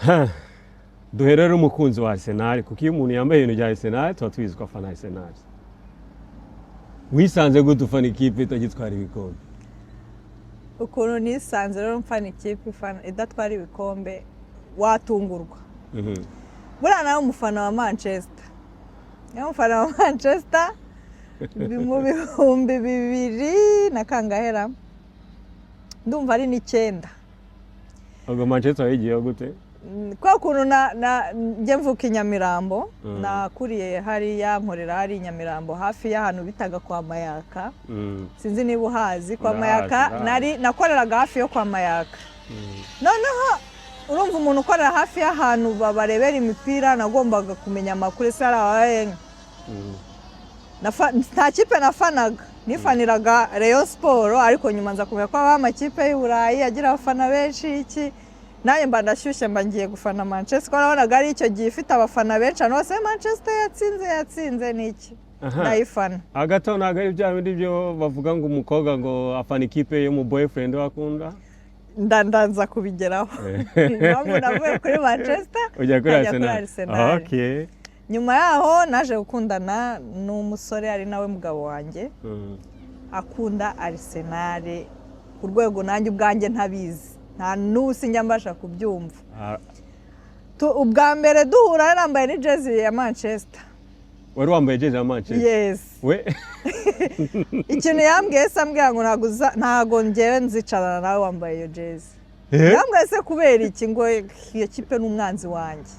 Ha. Duhere rero umukunzi wa Arsenal, kuko iyo umuntu yambaye ibintu bya Arsenal tuba tubizi ko afana Arsenal. Wisanze gute ufana ikipe itagitwara ibikombe? Ukuntu nisanze rero mfana ikipe idatwara ibikombe, watungurwa. Buriya nawe umufana wa Manchester, niyo umufana wa Manchester mu 2000 na kangahera, ndumva ari 9. Ubwo Manchester wayigiyeho gute? Kwa kuntu na njye mvuka i Nyamirambo, nakuriye hariya, nkorera hari i Nyamirambo, hafi y'ahantu bitaga kwa Mayaka. Sinzi niba uhazi kwa Ndahazi, Mayaka. ndahazi. Nari nakoreraga hafi yo kwa Mayaka. Noneho urumva, umuntu ukorera hafi y'ahantu barebera imipira, nagombaga kumenya amakuru. Ese hari abaye nta kipe nafanaga, nifaniraga Rayon Sport, ariko nyuma nza kumenya ko habaho amakipe y'i Burayi agira abafana benshi, iki, nanjye mba ndashyushye, mba ngiye gufana Manchester, kuko nabonaga ari icyo gihe ifite abafana benshi ahantu hose. Manchester yatsinze, yatsinze, ni iki, ndayifana. Hagati aho, ntabwo ari bya bindi byo bavuga ngo umukobwa ngo afana ikipe yo mu boyfriend we akunda? Ndanza kubigeraho, impamvu navuye kuri Manchester ujya kuri nkajya kuri Arsenal. Arsenal. Nyuma yaho naje gukundana n'umusore, ari nawe mugabo wanjye, akunda Arsenal ku rwego nanjye ubwanjye ntabizi, nta n'ubu sinjya mbasha kubyumva. Ubwa mbere duhura yari yambaye n'ijezi ya Manchester. Wari wambaye jezi ya Manchester? Yes. We? Ikintu yambwiye se, ambwira ngo ntago ngewe nzicarana nawe wambaye iyo jezi. Yambwiye se kubera iki? Ngo iyo kipe ni umwanzi wanjye.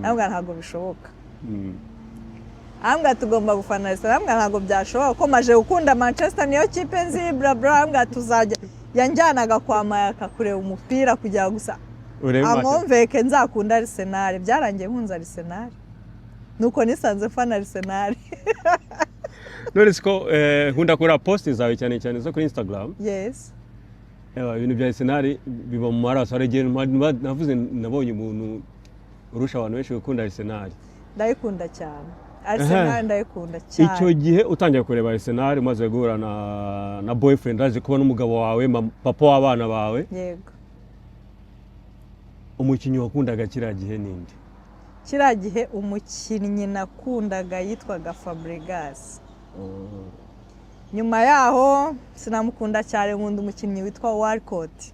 Ambwira ntabwo bishoboka. Ambwira tugomba gufana Arsenal. Ambwira ntabwo byashoboka ko maje gukunda Manchester, niyo kipe nzi, bla bla. Ambwira tuzajya, yanjyanaga kwa Mayaka kureba umupira kugira gusa urebe Manchester. Amwumveke nzakunda Arsenal. Byarangiye nkunze Arsenal, nuko nisanze mfana Arsenal. None siko nkunda kureba post zawe, cyane cyane zo kuri Instagram. Yes. Ewa, ibintu bya Arsenal biba mu maraso. Hari igihe navuze nabonye umuntu urusha abantu benshi gukunda Arsenal. Ndayikunda cyane Arsenal, ndayikunda cyane. Icyo gihe utangiye kureba Arsenal, umaze guhura na boyfriend, aje kuba n'umugabo wawe, papa w'abana bawe, Yego. umukinnyi wakundaga kiriya gihe ninde? Kiriya gihe umukinnyi nakundaga yitwaga Fabregas. Nyuma yaho sinamukunda cyane, nkunda umukinnyi witwa Walcott.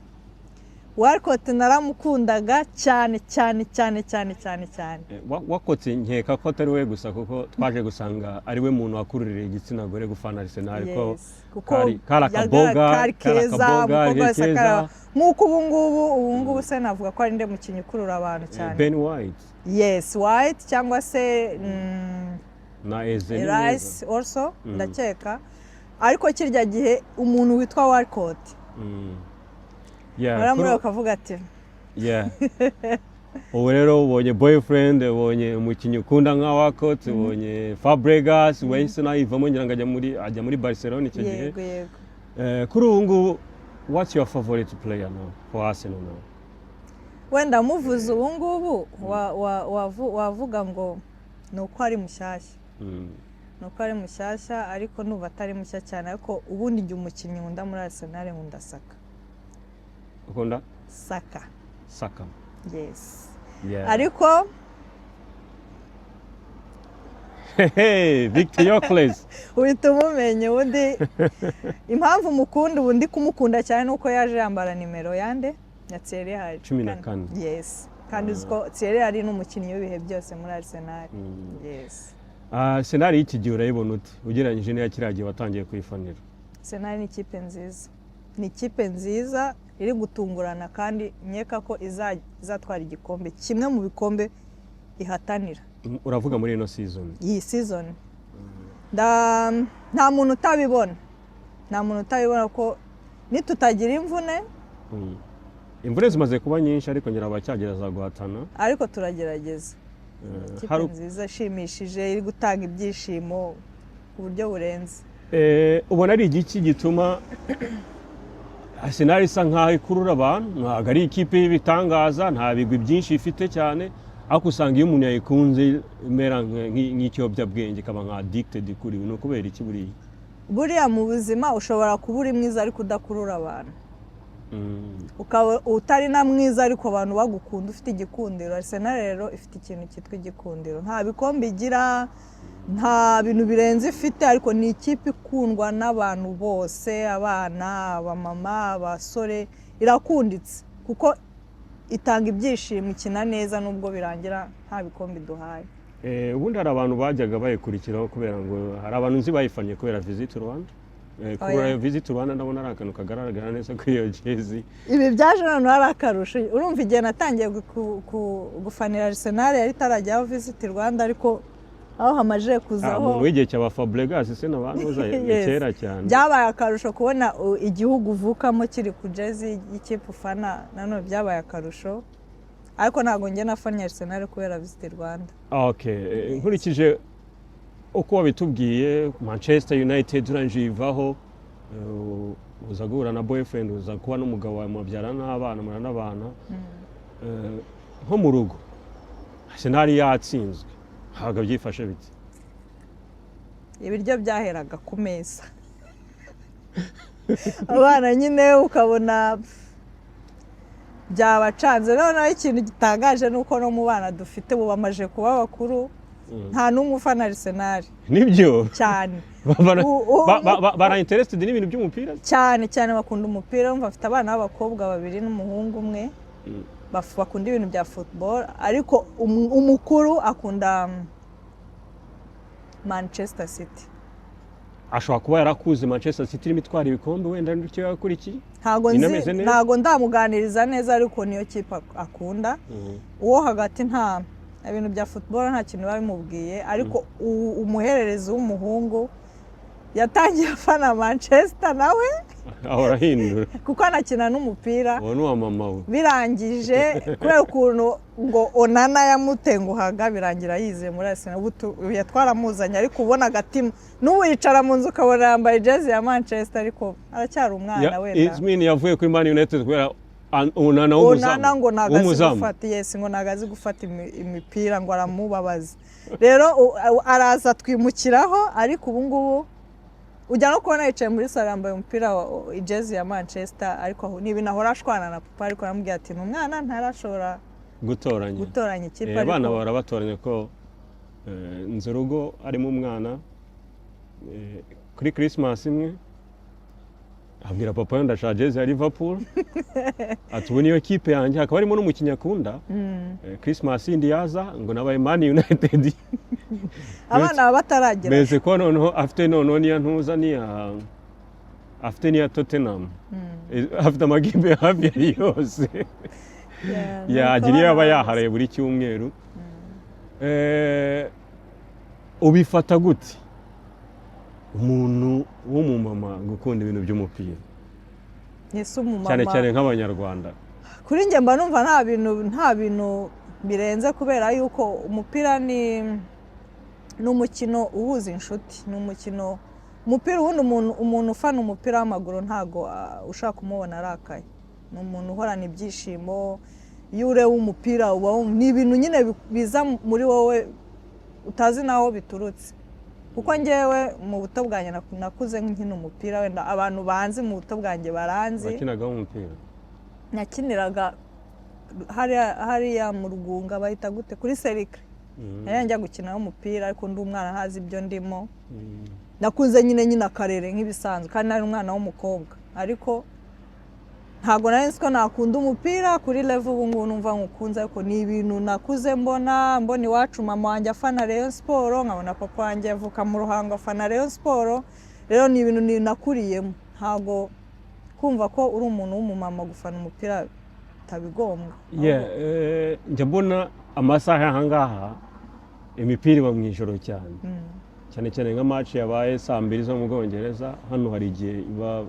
Walcott naramukundaga cyane cyane cyane cyane cyane cyane. Walcott nkeka ko atari we gusa, kuko twaje gusanga ari we muntu wakururiye igitsina gore gufana Arsenal, ko Yes, kuko kari akaboga, kari kari keza, akaboga, umukobwa wese keza. akaraba. Nk'uko ubu ngubu se navuga ko ari nde mukinnyi ukurura abantu cyane? Ben White. Yes, White cyangwa se na Eze ni mwiza. Rice also, ndakeka. Ariko kirya gihe umuntu witwa Walcott baramureba ukavuga ati Yeah. Ubu rero ubonye boyfriend, ubonye umukinnyi ukunda nka Walcott, ubonye Fabregas wahise nayivamo, ngira ngo ajya muri Barcelona icyo gihe. Yego. Kuri ubu ngubu, what's your favorite player now for Arsenal now? Wenda muvuze ubu ngubu wavuga ngo ni uko ari mushyashya. Ni uko ari mushyashya, ariko nuba atari mushya cyane. Ariko ubundi igihe umukinnyi nkunda muri Arsenal, nkunda Saka. Ukunda? Saka. Saka. Yes. Ariko Hey, Victor Gyökeres. Uhita umumenya. Ubundi impamvu mukunda, ubu ndi kumukunda cyane, ni uko yaje yambara nimero yande, ya Thierry Henry. 14. Yes, kandi uzi ko Thierry Henry ni umukinnyi w'ibihe byose muri Arsenal. Yes. Arsenal y'iki gihe urayibona ute ugereranyije n'iya kiriya gihe watangiye kuyifanira? Arsenal ni ikipe nziza, ni ikipe nziza iri gutungurana, kandi nkeka ko izatwara igikombe, kimwe mu bikombe ihatanira. Uravuga muri ino season? Iyi season nta muntu utabibona, nta muntu utabibona ko nitutagira imvune. Imvune zimaze kuba nyinshi, ariko ngira abacyagereza guhatana. Ariko turagerageza. Ikipe nziza ishimishije, iri gutanga ibyishimo ku buryo burenze. Ubona ari igiki gituma Arsenal isa nkaho ikurura abantu? Ntabwo ari ikipe y'ibitangaza, nta bigwi byinshi ifite cyane, ariko usanga iyo umuntu yayikunze imera nk'ikiyobyabwenge, ikaba nka addicted kuri we. Ni ukubera iki buriya? Buriya mu buzima ushobora kuba uri mwiza ariko udakurura abantu. Ukaba utari na mwiza, ariko abantu bagukunda, ufite igikundiro. Arsenal rero ifite ikintu cyitwa igikundiro. Nta bikombe igira, nta bintu birenze ifite, ariko ni ikipe ikundwa n'abantu bose, abana, abamama, abasore. Irakunditse kuko itanga ibyishimo, ikina neza, nubwo birangira nta bikombe iduhaye. Ubundi hari abantu bajyaga bayikurikiraho kubera ngo hari abantu nzi bayifannye kubera Visit Rwanda. Kugura Oya. Visit Rwanda, ndabona ari akantu kagaragara neza kuri iyo jezi. Ibi byaje noneho ari akarusho. Urumva, igihe natangiye gufanira Arsenal yari itarajyaho Visit Rwanda, ariko aho hamaze kuzaho Umuntu w'igihe cya ba Fabregas se n'abantu ni Yes. kera cyane. Byabaye akarusho kubona igihugu uvukamo kiri ku jezi y'ikipe ufana. Nanone byabaye akarusho, ariko ntabwo njye nafannye Arsenal kubera Visit Rwanda. Okay, nkurikije uko wabitubwiye, Manchester United urangije ivaho, uza guhura na boyfriend, uza kuba n'umugabo wawe, mubyara n'abana, muranabana. Nko mu rugo Arsenal yatsinzwe, ntabwo byifashe bite? Ibiryo byaheraga ku meza, abana nyine ukabona byabacanze. Noneho ikintu gitangaje ni uko no mu bana dufite ubu bamaze kuba bakuru, nta n'umwe ufana Arsenal. Nibyo? Cyane. Bara interested n'ibintu by'umupira? Cyane cyane, bakunda umupira. Wumva, afite abana b'abakobwa babiri n'umuhungu umwe. Bakunda ibintu bya football, ariko umukuru akunda Manchester City. Ashobora kuba yarakuze Manchester City irimo itwara ibikombe, wenda nicyo yakurikiye. Ntago nzi. Inameze neza? Ntago ndamuganiriza neza, ariko niyo kipe akunda. Uwo hagati nta ibintu bya football, nta kintu biba bimubwiye, ariko umuhererezi w'umuhungu yatangiye afana Manchester nawe. Ahora ahindura. Kuko anakina n'umupira. Uwo ni uwa mama we. Birangije, kubera ukuntu ngo Onana yamutenguhaga, birangira yize muri Arsenal. Ubu twaramuzanye, ariko ubona agatima n'ubu yicara mu nzu ukabona yambaye jezi ya Manchester, ariko aracyari umwana wenda. Izmin yavuye kuri Man United kubera Onana w'umuzamu. Onana, ngo ntabwo azi W'umuzamu. gufata, yes, ngo ntabwo azi gufata imipira, ngo aramubabaza. Rero araza twimukiraho, ariko ubu ngubu ujya no kubona yicaye muri salo yambaye umupira ijezi ya Manchester. Ariko aho ni ibintu ahora ashwana na papa, ariko aramubwira ati ni umwana, ntarashobora gutoranya gutoranya ikipe. Abana Ariko barabatoranya ko nzi urugo harimo umwana, kuri Christmas imwe abwira papa we, "Ndashaka jezi ya Liverpool," ati "ubu niyo kipe yanjye," hakaba harimo n'umukinnyi akunda. Christmas yindi yaza ngo nabaye Man United. Abana baba bataragera. Meze ko noneho afite noneho niya ntuza, niya afite niya Tottenham. Afite amakipe hafi ya yose. Yeah, nuko Yagira iyo aba abana yaharaye buri cyumweru. Ubifata gute umuntu w'umumama gukunda ibintu by'umupira? Ese umumama? Cyane cyane nk'Abanyarwanda. Kuri njye mba numva nta bintu birenze, kubera yuko umupira ni umukino uhuza inshuti, ni umukino, umupira ubundi umuntu ufana umupira w'amaguru ntago ushaka kumubona arakaye. Ni umuntu uhorana ibyishimo. Iyo ureba umupira uba ni ibintu nyine biza muri wowe utazi n'aho biturutse, kuko ngewe mu buto bwanjye nakuze nkina umupira. Wenda abantu banzi mu buto bwanjye baranzi. Wakinagaho umupira? Nakiniraga hariya mu Rugunga, bahita gute, kuri serikare. Nari njya gukinaho umupira, ariko ndi umwana ntazi ibyo ndimo. Nakuze nyine akarere nk'ibisanzwe, kandi nari umwana w'umukobwa, ariko ntabwo nari nzi ko nakunda umupira kuri level ubu ngubu numva nkukunze. Ariko ni ibintu nakuze mbona iwacu, mama wanjye afana Rayon Sport, nkabona papa wanjye avuka mu Ruhango afana Rayon Sport. Rero ni ibintu nakuriyemo. Ntabwo kumva ko uri umuntu w'umumama gufana umupira bitabigombwa. Yeah, njya mbona amasaha y'aha ngaha imipira iba mu ijoro cyane, cyane cyane nka match yabaye saa 2 zo mu Bwongereza, hano hari igihe iba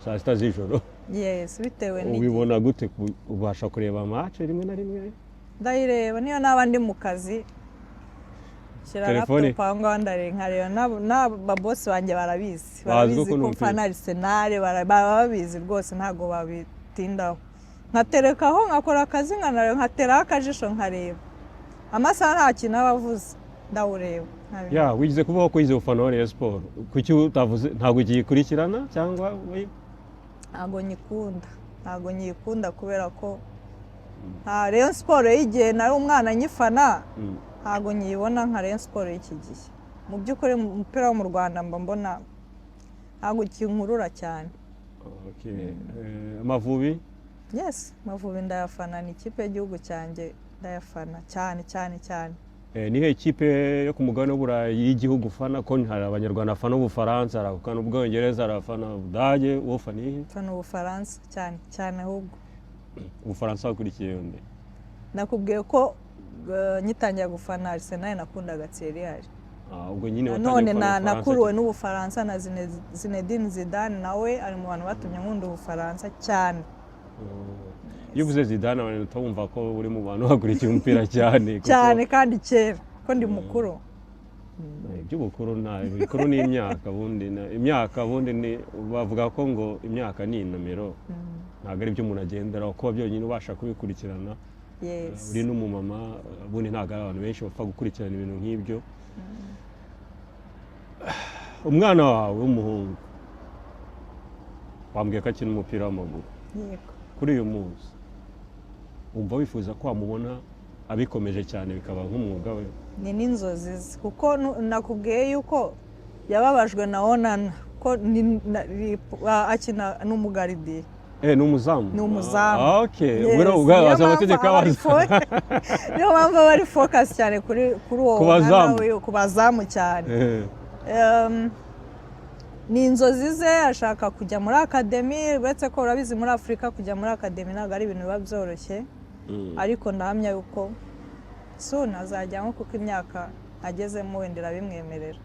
saa 6 z'ijoro. Yes, bitewe n'igihe. Ubibona gute? Ubasha kureba match rimwe na rimwe? Ndayireba niyo naba ndi mu kazi, shyira Telefone. laptop aho ngaho ndareba, nkareba. N'ababosi banjye barabizi. Bazi Barabizi ko ukunda ko umupira. mfana Arsenal, baba babizi rwose, ntabwo babitindaho. Nkaterekaho nkakora akazi, nkanareba, nkateraho akajisho nkareba. Amasaha nta kintu aba avuze, ndawureba. Ya, wigize kuvuga ko wize ufana wa Rayon Sport, kuki utavuze ntabwo ugiyikurikirana cyangwa Ntabwo nyikunda. Ntabwo nyikunda kubera ko nta Rayon Sport y'igihe nari umwana nyifana, ntabwo nyibona nka Rayon Sport y'iki gihe. Mu by'ukuri umupira wo mu Rwanda mba mbona ntabwo ukinkurura cyane. Okay. Amavubi? Yes, Amavubi ndayafana, ni ikipe y'igihugu cyanjye, ndayafana cyane cyane cyane. Nihe ikipe yo ku mugabane w'Uburayi y'igihugu ufana? Ko hari Abanyarwanda bafana Ubufaransa, hari abafana Ubwongereza, hari abafana Ubudage, wowe ufana iyihe? Mfana Ubufaransa cyane cyane ahubwo. Ubufaransa wakurikiye nde? Nakubwiye ko ngitangira gufana Arsenal nakundaga Thierry Henry. Ah, ubwo nyine watangiye Nanone gufana Ubufaransa nakuruwe n'Ubufaransa na Zinedine Zidane, nawe ari mu bantu batumye nkunda Ubufaransa cyane. Iyo uvuze Zidane abantu utabumva ko uri mu bantu bakurikiye umupira cyane Cyane kandi kera, ko ndi mukuru. Iby'ubukuru nta bikuru, ni imyaka. Ubundi imyaka ubundi ni bavuga ko ngo imyaka ni inomero, ntabwo ari byo umuntu agenderaho, kuba byonyine ubasha kubikurikirana. Uri n'umumama, ubundi ntabwo ari abantu benshi bapfa gukurikirana ibintu nk'ibyo. Umwana wawe w'umuhungu wambwiye ko akina umupira w'amaguru. Yego. Kuri uyu munsi wumva wifuza ko wamubona abikomeje cyane bikaba nk'umwuga we? Ni n'inzozi ze, kuko nakubwiye yuko yababajwe na Onana ko akina n'umugaridiye. Ni umuzamu? Ni umuzamu. Ah, okay. Yes. Ubwo rero ubwo Niyo azi mpamvu amategeko aba ari abanza. Niyo mpamvu aba ari focus cyane kuri uwo Ku Onana bazamu. we, ku bazamu cyane. Ni inzozi ze, ashaka kujya muri academy, uretse ko urabizi muri Afurika kujya muri academy ntabwo ari ibintu biba byoroshye, ariko ndahamya yuko soon azajyamo kuko imyaka agezemo wenda irabimwemerera.